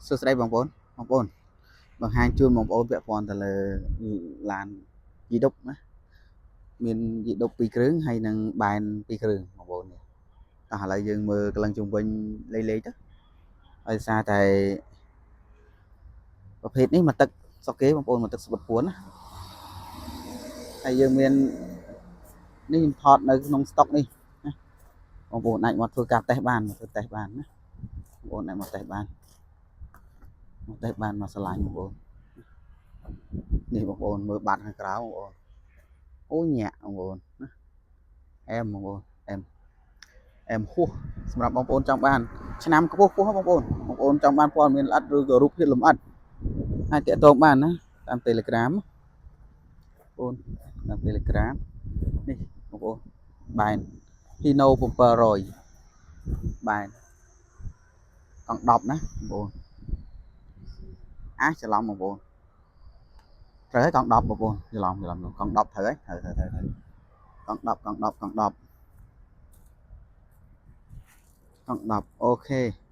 សួស្តីបងប្អូនបងប្អូនបង្ហាញជូនបងប្អូនពាក់ព័ន្ធទៅលើឡានយីឌុបណាមានយីឌុប2គ្រឿងហើយនិងបែន2គ្រឿងបងប្អូននេះតោះឥឡូវយើងមើលកលឹងជុំវិញលេខលេខទៅដោយសារតែប្រភេទនេះមកទឹកសុកគេបងប្អូនមកទឹកស្បិតពួនណាហើយយើងមាននេះខ្ញុំថតនៅក្នុងស្តុកនេះណាបងប្អូនអាចមកធ្វើការតេស្តបានមកធ្វើតេស្តបានណាបងប្អូនអាចមកតេស្តបានមកតេស្តបានមកឆ្លាញ់បងប្អូននេះបងប្អូនមើលបាត់ខាងក្រៅបងប្អូនអូញាក់បងប្អូនណាអែមបងប្អូនអែមអែមហួសសម្រាប់បងប្អូនចង់បានឆ្នាំខ្ពស់ខ្ពស់បងប្អូនបងប្អូនចង់បានព័ត៌មានល្អិតឬក៏រូបភាពលម្អិតអាចតាក់ទងបានណាតាម Telegram បងប្អូនតាម Telegram នេះបងប្អូនបែន Hino 700បែនកង់10ណាបងប្អូនអាចច្រឡំបងប្អូនត្រូវហើយកង់10បងប្អូនច្រឡំច្រឡំកង់10ត្រូវហើយត្រូវត្រូវត្រូវត្រូវកង់10កង់10កង់10កង់10OK។